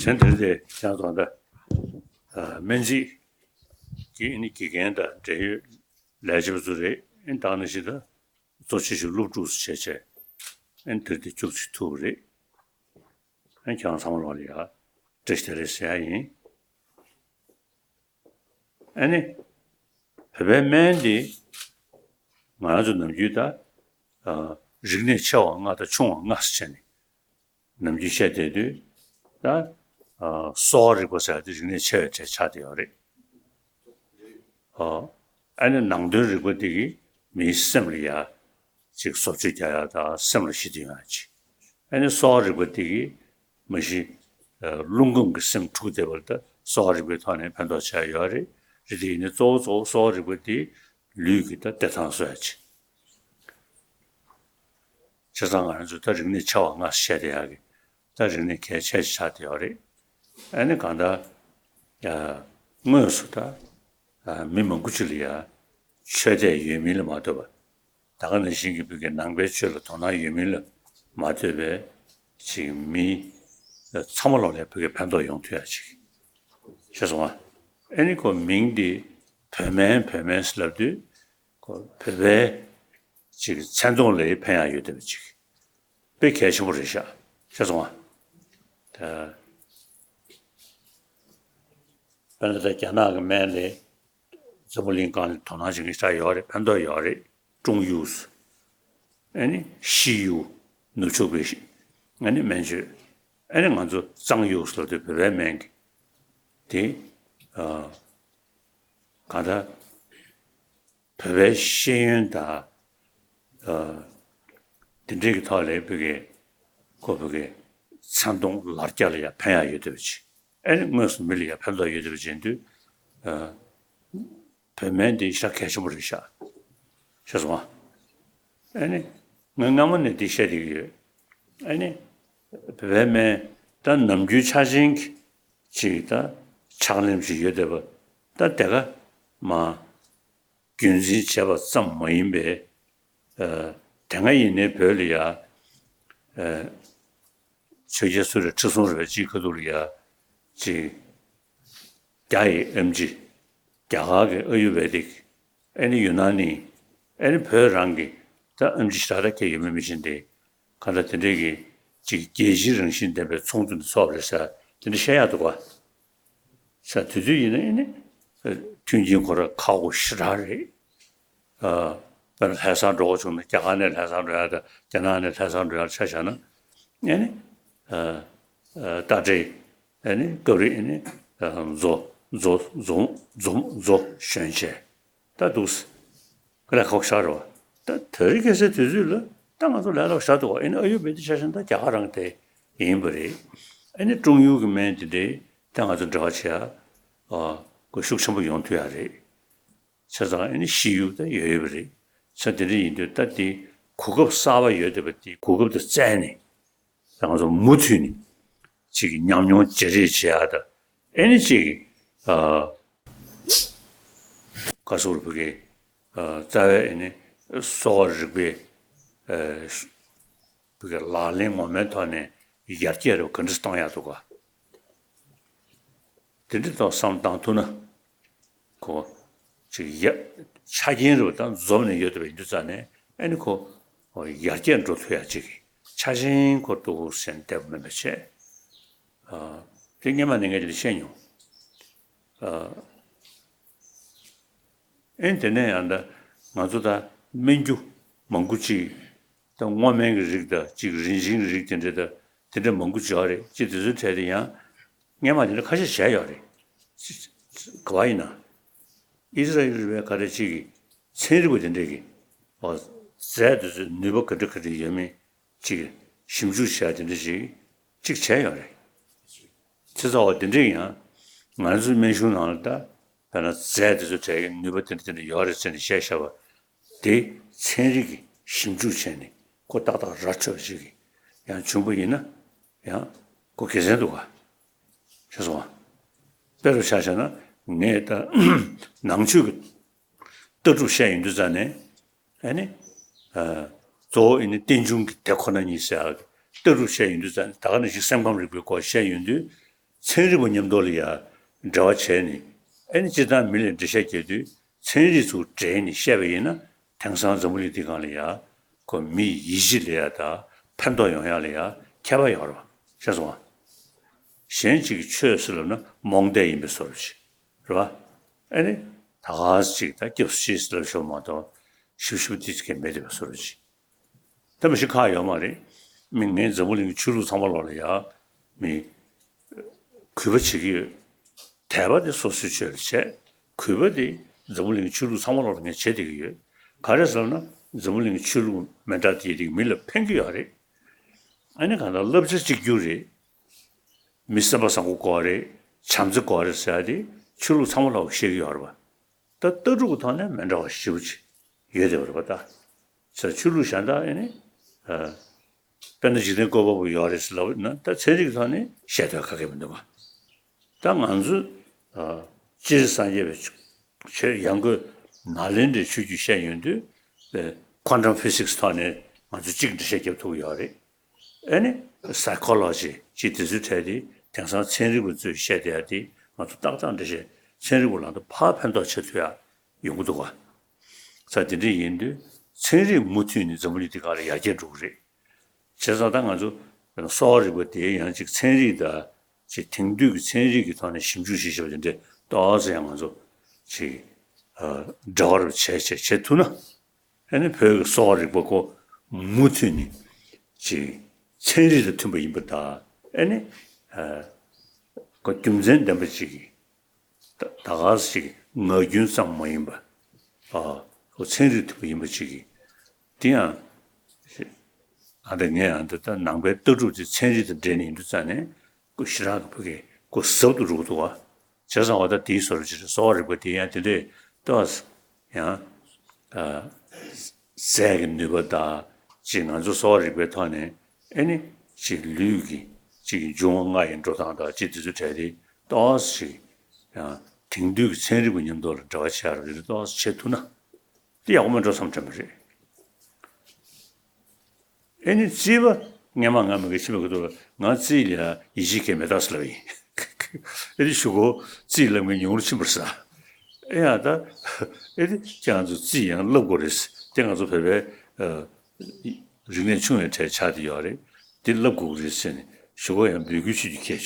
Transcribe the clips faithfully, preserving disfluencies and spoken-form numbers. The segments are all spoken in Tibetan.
དྲན་དེར་དེ་ཀྱང་དང་འདྲ། སྨན་རྩིས་ཀྱི་ཨ་ནི་དགེ་རྒན་དང་འབྲེལ་ཡོད་ལས་བྱེད་པ་ཚོ་རེད། ཨ་ནི་ད་ནང་བཞིན་དུ་གཙོ་ཆེ་ཤོས་སློབ་ཕྲུག་ཚོ་བྱས་བྱས་ཨ་ནི་དེར་དེ་བཅུ་གཅིག་ཐུག་པ་རེད། ཨ་ནི་ཁྱེད་རང་ཚང་མ་ལོག་ལ་ཡ་བཀྲ་ཤིས་བདེ་ལེགས་ཟེར་ཡ་ཡིན། ཨ་ནི། བོད་པའི་སྨན་འདི་ང་རང་ཚོ་ནམ་རྒྱུན་ད། ཨ། རིག་གནས་ཆེ་བ་ལྔ་དང་ཆུང་བ་ལྔ་ཟེར་བྱས་ནས་ནམ་རྒྱུན་བཤད་བསྡད་དུས་ད། ཨ། གསོ་བ་རིག་པ་ཟེར་ཡ་དེ་རིག་གནས་ཆེ་བའི་གྲས་ཆགས་བསྡད་ཡོད་རེད། ཨ། ཨ་ནི་ནང་དོན་རིག་པ་འདི་གིས་མིའི་སེམས་ལ་ཡ་ཅིག་བཟོ་བཅོས་རྒྱག་ཡ་དང་སེམས་ལ་ཞི་བདེ་ཡོང་ཡ་ཅིག་ཨ་ནི་གསོ་བ་རིག་པ་འདི་གིས་མ་གཞི་ཨ་རླུང་ཁམས་ཀྱི་སེམས་འཁྲུགས་བསྡད་པ་ལ་ད་གསོ་བ་རིག་པའི་ཐོག་ནས་ཕན་ཐོགས་བྱས་ཡོད་རེད། རེད་དེ་ཡིན་ནའི་གཙོ་བོ་གཙོ་བོ་གསོ་བ་རིག་པ་འདི་ལུས་ཀྱི་ད་བདེ་ཐང་བཟོ་ཡ་ཅིག་བྱས་ཙང་ང་རང་ཚོ་ད་རིག་གནས་ཆེ་བ་ལྔ་བཤད་བསྡད་ཡག་གི་ད་རིག་གནས་གལ་ཆེ་ཆགས་བསྡད་ཡོད་རེད། ཨ་ནི་གང་ལྟར་ཡ་དངོས་སུ་ད་ཨ་མི་མང་པོ་ཅིག་ལ་ཡ་ཆོས་དད་ཡོད་མིན་ལ་མ་ལྟོས་པ། ད་ག་ནང་བཞིན་གྱི་བོད་ཀྱི་ནང་པའི་ཆོས་ལ་དོ་སྣང་ཡོད་མིན་ལ་མ་ལྟོས་པའི་ཅིག་མི་ཚང་མ་ལོག་ལ་བོད་ཀྱི་ཕན་ཐོགས་ཡོང་ཐུབ་ཡ་ཅིག་ཤེས་སོང་ང་། ཨ་ནི་ཁོ་མིང་འདི་བོད་སྨན་བོད་སྨན་ཟེར་ལབ་དུས་ཁོ་བོད་པའི་ཅིག་མཚན་མཐོང་ལ་ཕན་ཡ་ཡོད་བསྡད་པ་ཅིག་དཔེ་གལ་ཆེན་པོ་རེད་ཤག་ཤེས་སོང་ང་། ད་དཔེར་ན་ད་རྒྱ་ནག་གི་སྨན་ལས་འཛམ་བུ་གླིང་སྒང་ལ་དོ་སྣང་བྱེད་མཁན་ཞེ་དྲག་ཡོད་རེད། ཕན་ཐོགས་ཡོད་རེད། ཀྲུང་ཡུས། ཨ་ནི་ཤི་ཡུས། ནུབ་ཕྱོགས་པའི་ཤི། ཨ་ནི་སྨན་བཅོས། ཨ་ནི་ང་ཚོ་གཙང་ཡུས་ལབ་དུས་བོད་པའི་སྨན་གྱི་དེ། ཨ། གང་ལྟར་བོད་པའི་ཤེས་ཡོན་དང་། ཨ། དེ་འདྲའི་གི་ཐོག་ལ་བོད་ཀྱི་ཁོ་བོད་ཀྱི་མཚན་མཐོང་ལ་རྒྱ་ལ་ཡང་ཕན་ཡག་ཡོད་བསྡད་པ་ཅིག་ཨ་ནི་དངོས་སུ་མི་ལ་ཡང་ཕན་ཐོགས་ཡོད་བསྡད་པ་ཅིག་ཡིན་དུས། ཨ། བོད་སྨན་འདི་ཤ་གལ་ཆེན་པོ་རེད་ཤག་ཤེས་སོང་ང་། ཨ་ནི། ང་སྔ་མོ་ནས་འདི་བཤད་བསྡད་ཀྱི་ཡོད། ཨ་ནི། བོད་པའི་སྨན་ད་ནམ་རྒྱུན་འཆར་ཅན་གྱི་ཅིག་ད་ཕྱག་ལེན་ཞིག་ཡོད་བསྡད་པ། ད་དེ་ག་མ་རྒྱུན་འཛིན་བྱས་པ་ཙམ་མ་ཡིན་པའི། ཨ། དེ་སྔ་ཡིན་ནའི་བོད་ལ་ཡ། ཨ། ཆོས་རྒྱལ་སུ་རེད། ཁྲི་སྲོང་རེད་པ། སྤྱིའི་ཁ་ཐུག་ལ་ཡ། ཅིག་རྒྱ་ཡི་ཨེམ་ཆི། རྒྱ་གར་གྱི་ཨ་ཡུར་བེ་དིག་ཨ་ནི་ཡུ་ན་ནི། ཨ་ནི་བོད་རང་གི་ད་ཨེམ་ཆི་ཞེ་དྲག་ད་གས་ཡོད་མེད་མི་ཤེས་ཏེ། གང་ལྟར་དེ་འདྲའི་གི་ཅིག་རྒྱལ་སྤྱིའི་རང་བཞིན་ལྡན་པའི་ཚོགས་འདུ་འདི་ཚོགས་པ་རེད་ཟེར་དེ་འདྲ་བཤད་ཡག་འདུག་ག་ས་དེ་དུས་ཡིན་ན་ཨ་ནི། མཐུན་རྐྱེན་ཁོ་རང་ཁག་པོ་ཞེ་དྲག་རེད། ཨ། དཔེར་ན་ལྷ་སར་འགྲོ་དགོས་བྱུང་ན་རྒྱ་གར་ནས་ལྷ་སར་འགྲོ་ཡ་དང་རྒྱ་ནག་ནས་ལྷ་སར་འགྲོ་ཡ་ཆ་བཞག་ན། ཨ་ནི། ཨ། ཨ། རྟ་དྲེལ། ཨ་ནི་སྐབས་རེ་ཨ་ནི། ཨ། མཛོ་མཛོ་མཛོ་མཛོ་མཛོ་ཞོན་བྱས་ད་འདུག་སེ། ཀ་ལ་ཁག་ཤར་རོ། ད་དེ་རིང་ཁ་སང་དུས་ཚོད་ལ་ད་ང་ཚོ་ལས་སླ་པོ་ཞེ་དྲག་འདུག་ཨ་ནི་ཨ་ཡུར་བེ་དི་ཆ་བཞག་ན་ད་རྒྱ་གར་རང་དེ་ཡིན་པ་རེད། ཨ་ནི་ཀྲུང་ཡུལ་གྱི་སྨན་དེ་འདྲའི་ད་ང་ཚོ་འབྲེལ་བ་བྱེད་ཡ། ཨ། གོ་ཤུགས་ཆེན་པོ་ཡོང་ཐུབ་ཡ་རེད། བྱས་ཙང་ཨ་ནི་ཤི་ཡུལ་ད་ཡོད་ཡོད་པ་རེད། བྱས་དེ་འདྲ་ཡིན་དུས་ད་དེ་གོ་སྐབས་གསར་པ་ཡོད་བསྡད་པ་དེ་གོ་སྐབས་དེ་བཙལ་ནས་ང་ཚོ་མུ་མཐུད་ནས་ཅིག་ཉམས་མྱོང་བརྗེ་རེས་བྱེད་ཡ་ད་ཨ་ནི་ཅིག་ཨ། བཀའ་ཟུར་བོད་ཀྱི་ཨ་རྩ་བའི་ཨ་ནི་གསོ་བ་རིག་པའི་ཨ། བོད་ཀྱི་ལག་ལེན་ངོ་མའི་ཐོག་ནས་ཡར་རྒྱས་རུ་ག་འདྲ་གཏོང་ཡ་འདུག་ག་དེ་འདྲ་ཐོག་བསམ་བཏང་ཐུབ་ན། ཁོ། ཅིག་ཡ། ཆ་རྐྱེན་རུ་དང་འཛོམས་ནས་ཡོད་བསྡད་པ་ཡིན་དུས་ཙང་ནས་ཨ་ནི་ཁོ། ཡར་རྒྱས་འགྲོ་ཐུབ་ཡ་ཅིག་ཆ་ཆེན་ཁོ་འདུག་ཟེར་ནས་བསྡད་པ་མིན་པ་བྱས། ཨ། དེ་སྔོན་མ་ནས་ངས་དེ་འདྲ་བཤད་མྱོང་། ཨ། ཨེ་དེ་ནས་ཡང་ད་ང་ཚོ་ད་སྨན་རྒྱུ་མང་པོ་ཅིག་ད་སྔོ་སྨན་གྱི་རིགས་དང་ཅིག་རིན་ཆེན་གྱི་རིགས་དེ་འདྲ་ད་དེ་འདྲ་མང་པོ་ཅིག་ཡོད་རེད། ཅིག་དེ་ཚོའི་གྲས་དེ་ཡང་སྔོན་མ་དེ་འདྲ་ཁ་ཤས་བྱས་ཡོད་རེད། ག་པར་ཡིན་ན། ཨི་ཟི་ར་ཨེལ་རེད་པས་ག་རེ་ཅིག་གི་ཚན་རིག་པ་དེ་འདྲས་ཀྱི་འོ་རྫས་དེ་ཚོའི་ནུས་པ་ག་འདྲ་ག་འདྲ་ཡོད་མེད་ཅིག་ཞིབ་འཇུག་བྱས་དེ་འདྲ་ཅིག་ཅིག་བྱས་ཡོད་རེད། བྱས་ཙང་འོ་དེ་འདྲས་ཡང་ང་ཚོའི་སྨན་གཞུང་ནང་ལ་ད་དཔེར་ན་རྫས་དེ་ཚོ་གྲས་ཀྱི་ནུས་པ་དེ་འདྲ་དེ་འདྲ་ཡོད་རེད་ཟེར་ནས་བཤད་བཞག་པ་དེ་ཚན་རིག་གི་ཞིབ་འཇུག་བྱས་ནས་ཁོ་ཏག་ཏག་ར་འཕྲོད་པ་ཅིག་གི་ཡང་བྱུང་པ་ཡིན་ན་ཡང་ཁོ་དགེ་མཚན་འདུག་ག་ཤེས་སོང་ང་། དཔེ་རུ་ཆ་བཞག་ན་ངས་ད་ནང་ཆོས་ཀྱི་ལྟ་གྲུབ་བཤད་ཡོང་དུས་ཙང་ནས་ཨ་ནི། ཨ། གཙོ་བོ་ཨ་ནི་རྟེན་འབྱུང་གི་དེ་ཁོ་ན་ཉིད་ཟེར་ཡག་གི་ལྟ་གྲུབ་བཤད་ཡོང་དུས་ཙང་ནས་ད་ག་ནང་བཞིན་སེམས་ཁམས་རིག་པའི་སྐོར་བཤད་ཡོང་དུས་ ཚན་རིག་པ་མཉམ་དུ་ལ་ཡ་འབྲེལ་བ་བྱས་ནས། ཨ་ནི་སྤྱིར་བཏང་མི་ལ་འགྲེལ་བཤད་རྒྱག་དུས་ཚན་རིག་ཚུར་འབྲེལ་ནས་བཤད་པ་ཡིན་ན། དེང་སང་འཛམ་བུ་གླིང་འདི་སྒང་ལ་ཡ་ཁོ་མི་ཡིད་ཆེས་ལ་ཡ་དང་ཕན་ཐོགས་ཡོང་ཡ་ལ་ཡ་ཁྱད་པར་ཡོད་རེད་པ། ཤེས་སོང་ང་། གཞན་གཅིག་གིས་ཆོས་ཟེར་ལབ་ན་རྨོངས་དད་ཡིན་པའི་བཟོ་འདྲ་ཅིག་རེད་པ། ཨ་ནི་ད་ག་ཟེ་ཅིག་ད་སྐྱབས་སུ་མཆི་ཟེར་ལབ་ཤོག་མ་གཏོགས། ཞིབ་ཞིབ་དེ་ཅིག་མེད་བསྡད་པའི་བཟོ་འདྲ་ཅིག་ད་མི་ཤི་ཁག་ཡོད་མ་རེད། མི་ངའི་འཛམ་བུ་གླིང་གི་ཆོས་ལུགས་ཚང་མ་ལོག་ལ་ཡ་མི་གུས་པ་བྱེད་ཀྱི་ཡོད། དད་པ་དེ་སོ་སོའི་ཆོས་ལ་བྱས། གུས་པ་དེ་འཛམ་བུ་གླིང་གི་ཆོས་ལུགས་ཚང་མ་ལོག་ལ་ངས་བྱེད་བསྡད་ཀྱི་ཡོད། ག་རེ་ཟེར་ན། འཛམ་བུ་གླིང་གི་ཆོས་ལུགས་མི་འདྲ་དེ་དེ་མི་ལ་ཕན་གྱི་ཡོད་རེད། ཨ་ནི་གང་ལྟར་བསླབ་བྱ་གཅིག་གྱུར་རེད། མི་བསམ་པ་བཟང་པོ་དགོས་རེད། བྱམས་བརྩེ་དགོས་རེད་ཟེར་ཡ་དེ་ཆོས་ལུགས་ཚང་མ་ལོག་བཤད་ཀྱི་ཡོད་རེད་པ། ད་ལྟ་གྲུབ་ཀྱི་ཐོག་ནས་མི་འདྲ་བ་ཞེ་པོ་ཅིག་ཡོད་བསྡད་པ་རེད་པ་ད། ས་ཆོས་ལུགས་གཞན་དག་ཨེ་ནི། ཨ། དཔེར་ན་འཇིག་རྟེན་བཀོད་པ་པོ་ཡོད་རེད་ཟེར་ལབ་ན། ད་ཚན་རིག་གི་ཐོག་ནས་བཤད་དོན་ག་གེ་མི་འདུག་པ། ད་ང་ཚོ། ཨ། སྤྱིར་སངས་རྒྱས་པའི་ཆོས་ཡང་སྒོས་ནཱ་ལེནྡྲའི་ཆོས་བརྒྱུད་བཤད་ཡོང་དུས། ཨེ། ཁོ་ཊམ་ཕི་སིག་སི་ཐོག་ནས་ང་ཚོ་གཅིག་འགྲེལ་བཤད་རྒྱབ་ཐུབ་ཀྱི་ཡོད་རེད། ཨེ་ནི། སའི་ཁོ་ལོ་ཇི་ཅེས་དེ་ཚོའི་གྲས་དེ་དེང་སང་ཚན་རིག་པ་ཚོས་བཤད་བསྡད་ཡ་དེ་ང་ཚོ་ཏག་ཏག་འགྲེལ་བཤད་ཚན་རིག་པ་ལ་ད་ཕར་ཕན་ཐོགས་ཆེ་ཐུབ་ཡ་ཡོང་གི་འདུག་ག། ས་དེ་འདྲ་ཡིན་དུས་ཚན་རིག་མུ་མཐུད་ནས་འཛམ་བུ་གླིང་འདི་སྒང་ལ་ཡར་རྒྱས་འགྲོ་གི་རེད། བྱས་ཙང་ད་ང་ཚོ་གསོ་བ་རིག་པ་དེ་ཡང་ཅིག་ཚན་རིག་དང་ཅིག་དེང་དུས་ཀྱི་ཚན་རིག་གི་ཐོག་ནས་ཞིབ་འཇུག་ཞིག་བྱེད་པ་དེ་འདྲ་ཏོག་ཙམ་ཡང་ང་ཚོ་ཅིག་ཨ། འབྲེལ་བ་རུ་བྱས་བྱས་བྱེད་ཐུབ་ན། ཨ་ནི་བོད་ཀྱི་གསོ་བ་རིག་པ་ཁོ་མུ་མཐུད་ནས་ཅིག་ཚན་རིག་དང་མཐུན་པ་ཡིན་པ་དང་། ཨ་ནི་ཨ། ཁོ་རྒྱུ་མཚན་ལྡན་པ་ཅིག་གི་ད་ད་ག་ཟེ་ཅིག་ངག་རྒྱུན་ཙམ་མ་ཡིན་པ། ཨ། ཁོ་ཚན་རིག་མཐུན་པ་ཡིན་པ་ཅིག་གི། དེ་ཡང་ཨ་ད་ངས་ཨ་ད་ད་ནང་པའི་ལྟ་གྲུབ་དེ་ཚན་རིག་དང་འབྲེལ་ནས་ཡིན་དུས་ཙང་ནས། ཁོ་ཞེ་དྲག་གི་ཕ་གི་ཁོ་ཟབ་ཏུ་འགྲོ་གི་འདུག་ག། བྱས་ཙང་འོ་ད་དེའི་བཟོ་འདྲ་ཅིག་རེད། གསོ་བ་རིག་པ་དེ་ཡང་དེ་འདྲས་ཏོག་ཙམ་ཡང་། ཨ། རྫས་ཀྱི་ནུས་པ་དང་ཅིག་ང་ཚོ་གསོ་བ་རིག་པའི་ཐོག་ནས་ཨེ་ནི་ཅིག་ལུས་ཀྱི་ཅིག་འབྱུང་བ་ལྔ་ཡི་འགྲོ་སྟངས་དང་ཅིག་དེ་ཚོའི་གྲས་དེ་ཏོག་ཙམ་ཅིག་ཡང་དེང་དུས་ཀྱི་ཚན་རིག་པ་མཉམ་དུ་ལ་འབྲེལ་བ་བྱས་ར་དེ་འདྲ་ཏོག་ཙམ་བྱེད་ཐུབ་ན་དེ་ཡག་པོ་མེད་འགྲོ་བསམ་དྲན་པ་རེད། ཨེ་ནི་རྩིས་པ་སྔས་མ་ང་མི་དགེ་ཆེན་པོ་གི་ཐུག་ལ། ང་རྩིས་ལ་ཡིད་ཆེས་གང་མེད་ད་ཟེར་ལབ་ཡིན། ཨེ་ནི་གཞུག་གུ་རྩིས་ལབ་མཁན་ཉུང་རུ་ཕྱིན་པ་རེད་ཟེར། ཨེ་ཡ་ད། ཨེ་ནི་ཁྱེད་རང་ཚོ་རྩིས་ཡང་བསླབ་དགོས་རེད། དེ་ང་ཚོ་བོད་པའི་ཨ། རིག་གནས་ཆུང་བའི་གྲས་ཆགས་བསྡད་ཡོད་རེད། དེ་བསླབ་དགོས་ཀྱི་རེད་ཟེར་ནས་གཞུག་གུ་ཡང་འབོད་སྐུལ་ཞུ་རྒྱུ་ཁེལ་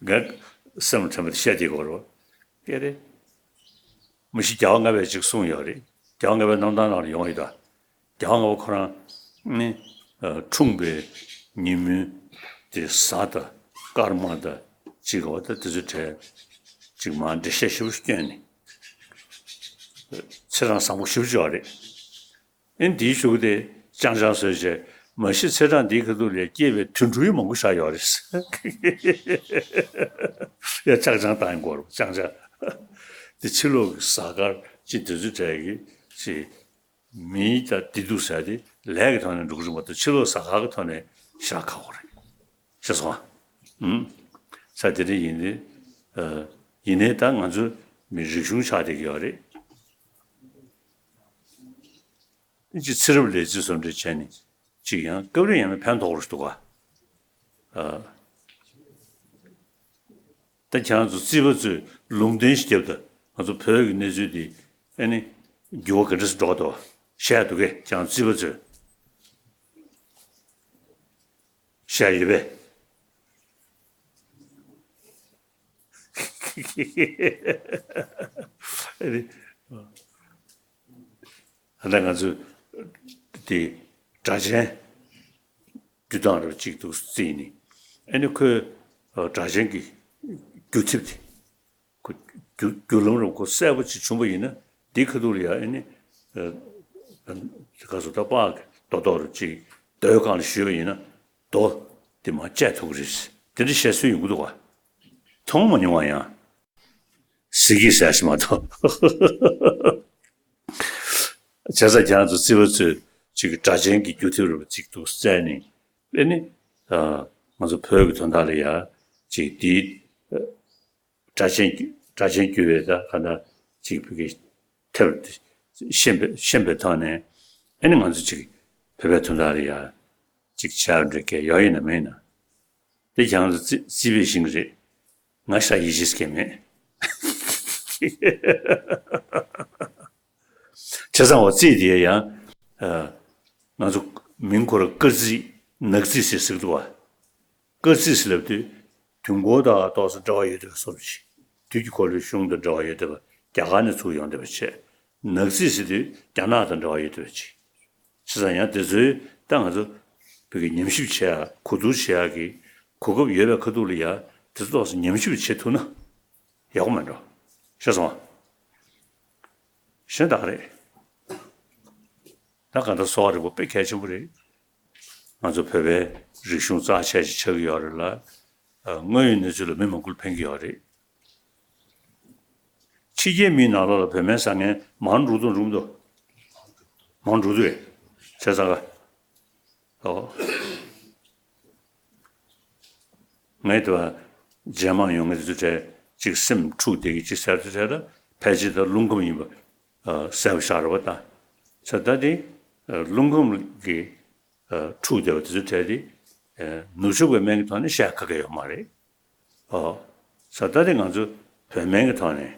བྱུང་། ང་སེམས་ལ་དྲན་པ་དེ་བཤད་བསྡད་ཀྱི་ཡོད་རེད། ཀྱེ་རེད། མ་གཞི་རྒྱལ་བ་ལྔ་པས་ཅིག་གསུངས་ཡོད་རེད། རྒྱལ་བ་ལྔ་པའི་རྣམ་ཐར་ནང་ལ་ཡོང་ཡོད་ད། རྒྱལ་བ་ལྔ་པ་ཁོ་རང་ནི། ཨ། འཁྲུངས་པའི་ཉིན་མོའི་དེ་གཟའ་དང་སྐར་མ་དང་ཅིག་འོ་ད་དེ་ཚོའི་གྲས་ཅིག་མར་འགྲེལ་བཤད་ཞིབ་པོ་བསྐྱོན་ནས། ཚེས་གྲངས་བཟང་པོ་ཞིབ་པོ་ཅིག་ཡོད་རེད། ཨེ་འདིའི་གཞུག་གུ་དེ་ཅང་ཅང་བཟོས་བྱས། མ་གཞི་ཚེས་གྲངས་འདིའི་ཁ་ཐུག་ལ་སྐྱེས་པའི་དུད་འགྲོ་ཡང་མང་པོ་བཞག་ཡོད་རེད། ཡ་ཅང་ཅང་བཏང་ཡོང་གི་ཡོད་རེད་པ། ཅང་ཅང་། དེ་ཕྱི་ལོགས་ཀྱི་གཟའ་སྐར་ཅིག་དེ་ཚོའི་གྲས་ཀྱི་ཅིག་མིའི་ད་བདེ་སྡུག་ཟེར་ཡ་དེ་ལས་ཀྱི་ཐོག་ནས་འགྲོ་གི་རེད་མ་གཏོགས། ཕྱི་ལོགས་གཟའ་སྐར་གྱི་ཐོག་ནས་ཞེ་དྲག་ཁག་པོ་རེད། ཤེས་སོང་ཨ། ཨུམ། ས་དེ་འདྲ་ཡིན་དུས། ཨ། ཡིན་ནའི་ད་ང་ཚོ་མི་རིག་གཞུང་ཆགས་བསྡད་ཀྱི་ཡོད་རེད། ཅིག་ཚེ་རབས་ལས་རྩིས་བཟོ་འདྲ་བྱས་ནས་ཅིག་ཡང་སྐབས་རེ་ཡང་ན་ཕན་ཐོགས་རེ་ཞིག་འདུག་ག། ཨ། ད་ཁྱེད་རང་ཚོ་རྩིས་པ་ཚོས་ལུང་འདྲེན་ཞིག་བརྒྱབ་དང་། ང་ཚོ་བོད་ཀྱི་གནས་ཚུལ་འདི་ཨ་ནི་འགྱུར་བ་ག་འདྲ་ཞིག་འགྲོ་གི་འདུག་བཤད་འདུག་གས། ཁྱེད་རང་རྩིས་པ་ཚོས་བཤད་ཡོད་པས། ཨ་ནི། ད་ང་ཚོས་དེ་སྒྲ་གཅན་འདུས་སྟངས་རབ་ཅིག་འདུག་རྩིས་ནི། ཨ་ནི་ཁོས་སྒྲ་གཅན་གྱི་འགྱུ་ཐེབས་དེ། ཁོ་རྒྱུ་རྒྱུ་ལམ་རབ་ཁོ་གསལ་པོ་ཅིག་བྱུང་བ་ཡིན་ན། འདི་ཁ་ཐུག་ལ་ཡ་ཨ་ནི། ཨ། ག་ཚོད་ད་པགས་ཀྱི་རྡོ་རྡོ་རུ་ཅིག་རྡོའི་སྒང་ལ་གཞུས་པ་ཡིན་ན་རྡོ་དེ་མར་བཅད་ཐུབ་ཀྱི་རེད། དེ་འདྲ་བཤད་སྲོལ་ཡོང་གི་འདུག་ག། མཐོང་མ་མྱོང་བ་ཡང་། ཟེར་གྱི་ཟེར་ཞིག་མ་གཏོགས། བྱས་ཙང་ཁྱེད་རང་ཚོ་རྩིས་པ་ཚོས་ཅིག་སྒྲ་གཅན་གྱི་འགྱུ་ཐེབས་རབ་ཅིག་འདུག་བཙལ་ནས། ཨེ་ནི། ཨ། ང་ཚོ་བོད་ཀྱི་དོན་དག་ལ་ཡ་ཅིག་འདིའི། ཨ། སྒྲ་གཅན་སྒྲ་གཅན་འགྱུ་བའི་ད་ག་ན་ཅིག་བོད་ཀྱི་ཐེབས་ཤེས་པའི་ཤེས་པའི་ཐོག་ནས། ཨེ་ནི་ང་ཚོ་ཅིག་བོད་པའི་དོན་དག་ལ་ཡ་ཅིག་བྱ་འདྲ་གས་ཡོད་ཡིན་ན་མེད་ན། དེ་ཁྱེད་རང་ཚོ་རྩིས་པས་ཤེས་ཀྱི་རེད། ང་ཞེ་དྲག་ཡིད་ཆེས་བྱེད་མཁན་མེད། བྱས་ཙང་འོ་རྩིས་དེ་ཡང་ང་ཚོ་མིང་ཁོ་ར་སྐར་རྩིས་ནག་རྩིས་ཟེར་ཟེར་གི་འདུག་བ། སྐར་རྩིས་ཟེར་ལབ་དུས་དུས་འཁོར་དང་ཏོག་ཙམ་འབྲེལ་བ་ཡོད་བསྡད་པ་བཟོ་འདྲ་ཅིག་དུས་ཀྱི་འཁོར་ལོའི་གཞུང་དང་འབྲེལ་བ་ཡོད་བསྡད་པ། རྒྱ་གར་ནས་ཚུར་ཡོང་བསྡད་པ་བྱས། ནག་རྩིས་ཟེར་དུས་རྒྱ་ནག་དང་འབྲེལ་བ་ཡོད་བསྡད་པ་ཅིག་བྱས་ཙང་ཡང་དེ་ཚོའི་ད་ང་ཚོ་བོད་ཀྱི་ཉམས་ཞིབ་བྱེད་ཡ་གོ་བསྡུར་བྱེད་ཡ་གི་གོ་སྐབས་ཡོད་པའི་ཁ་ཐུག་ལ་ཡ་དེ་ཚོ་ཏོག་ཙམ་ཉམས་ཞིབ་བྱེད་ཐུབ་ན་ཡག་པོ་མེད་འགྲོ། ཤེས་སོང་ང་། གཞན་དག་རེད། ད་གང་ལྟར་གསོ་བ་རིག་པ་དཔེ་གལ་ཆེན་པོ་རེད། ང་ཚོ་བོད་པའི་རིག་གཞུང་རྩ་ཆེ་ཞིག་ཆགས་ཀྱི་ཡོད་རེད་ལ། དངོས་ཡོད་གནས་ཚུལ་ལ་མི་མང་པོ་ལ་ཕན་གྱི་ཡོད་རེད། ཕྱི་རྒྱལ་མིའི་ནང་ལོགས་ལ་བོད་སྨན་ཟ་མཁན་མང་འགྲོ་འདུག་འགྲོ་འདུག་མང་འགྲོ་འདུག་ཨེ། བྱས་ཙང་ཀ་ཨོ། ངས་དེ་བ་རྗེས་མ་ཡོང་ངེས་དེ་ཚོ་གྲས་གཅིག་སེམས་འཁྲུག་བསྡད་ཀྱི་གཅིག་ཟེར་དུས་ཚོད་ལ་ཕལ་ཆེར་ད་རླུང་ཁམས་ཡིན་པ་གསལ་པོ་ཤར་བ་དང་། ས་ད་དེ་རླུང་ཁམས་ཀྱི་འཁྲུག་བསྡད་པ་དེ་ཚོ་གྲས་དེ་ནུབ་ཕྱོགས་པའི་སྨན་གྱི་ཐོག་ནས་བཤད་ཁ་ཁ་ཡོད་མ་རེད། ཨོ། ས་ད་དེ་ང་ཚོ་བོད་སྨན་གྱི་ཐོག་ནས་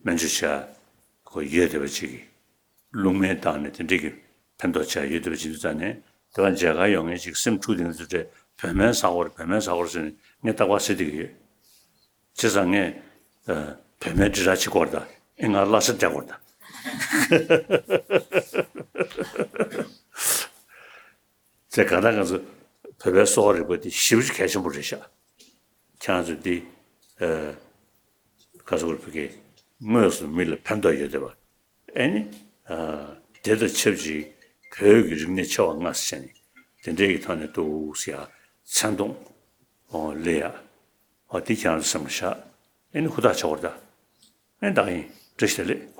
སྨན་བཅོས་བྱ་དགོས་ཡོད་བསྡད་པ་ཅིག་གི་རླུང་སྨན་བཏང་ནས་དེ་འདྲས་ཀྱི་ཕན་ཐོགས་ཆེ་ཡོད་དེ་བ་ཇི་འདུག་ཙང་ནས་དེ་བ་མཇལ་ཁ་ཡོང་མཁན་ཅིག་སེམས་འཁྲུག་དེ་ང་ཚོ་གྲས་བོད་སྨན་ཟ་དགོས་རེད། བོད་སྨན་ཟ་དགོས་རེད་ཟེར་ནས་ངས་རྟག་པར་ཟེར་བསྡད་ཀྱི་ཡོད། བྱས་ཙང་ངས་བོད་སྨན་དྲིལ་བསྒྲགས་བྱེད་དགོས་རེད་ད། ཨེ་ང་བླ་གཟའ་བཅའ་དགོས་རེད་ད། ཚེ་གང་ལྟར་ང་ཚོ་བོད་པའི་གསོ་བ་རིག་པ་འདི་ཞེ་པོ་ཅིག་གལ་ཆེན་པོ་རེད་ཤག་ཁྱེད་རང་ཚོ་འདི་ཨ་ག་ཚོད་བོད་ཀྱི་དངོས་སུ་མི་ལ་ཕན་ཐོགས་ཡོད་བསྡད་པ། ཨེ་ནི་ཨ་དེ་དང་ཆབས་ཅིག་བོད་ཀྱི་རིག་གནས་ཆེ་བ་ལྔ་ཟེར་ནས་དེ་འདྲའི་གི་ཐོག་ནས་འདུག་ཟེར་ཡ་མཚན་མཐོང་ཨོ་ལེ་ཡ། ཨོ་འདི་ཁྱེད་རང་ཚོ་སེམས་ལ་བཞག་ཨེ་ནི་ཧུར་ཐག་བྱ་དགོས་རེད་ད། ཨེ་ད་ཡིན། བཀྲ་ཤིས་བདེ་ལེགས།